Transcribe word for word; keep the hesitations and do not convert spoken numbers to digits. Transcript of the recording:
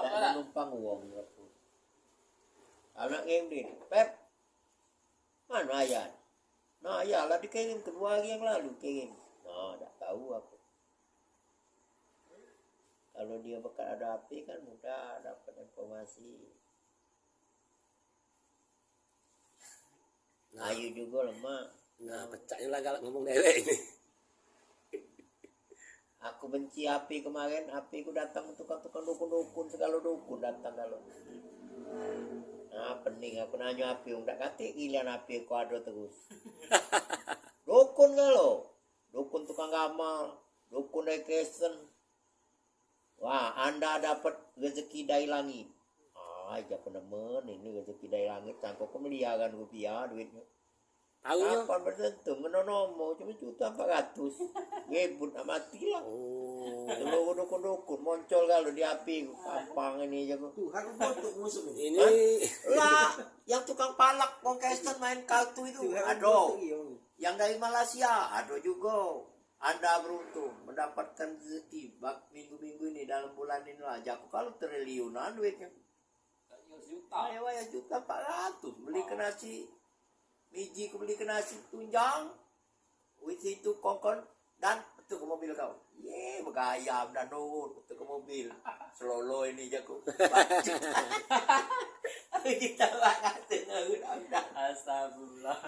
Dak numpang wong aku. Anak ngirim duit, "Pep, mana ayah?" "Nah, ayah lah dikirim ke dua hari yang lalu, kirim." Nah, dak tahu aku. Kalau dia bekat ada H P kan mudah dapat informasi. Nah. Ayu juga lemak. Nah, pecaknyo lah galak ngomong dewek ini. Aku benci H P kemarin, H P ku datang tukang-tukang dukun-dukun, segalo dukun datang galo. Nah, pening aku nanyo H P, wong dak katik giliran H P ku ado terus. Dukun galo. Dukun tukang ramal, dukun dari Kristen. Wah, anda dapat rezeki dari langit. Ah, jaku nemen ini rezeki dari langit, sangko ku miliaran rupiah duitnyo. Tahu nyo? Kapan bertentu, meno nomor, cuma juta empat ratus. Ribut nak mati lah. Oh. Seluruh dukun-dukun, muncul galo di H P, gampang ini jaku. Tuhan untuk musuh. Ini. Hah? Lah, yang tukang palak, wong Kristen main kartu itu, ado. Yang dari Malaysia, ado juga. Anda beruntung mendapatkan rezeki bak minggu-minggu ini, dalam bulan ini lah. Jaku kalu triliunan duitnya. Sejuta. Ayo, ayo, juta empat ratus. Beli ke nasi, miji ku beli ke nasi tunjang. Wis itu kongkon dan betul ke mobil kau. Ye, begaya dan nurut betul ke mobil. Selolo ini jaku. Kita bangat nurut. Astagfirullah.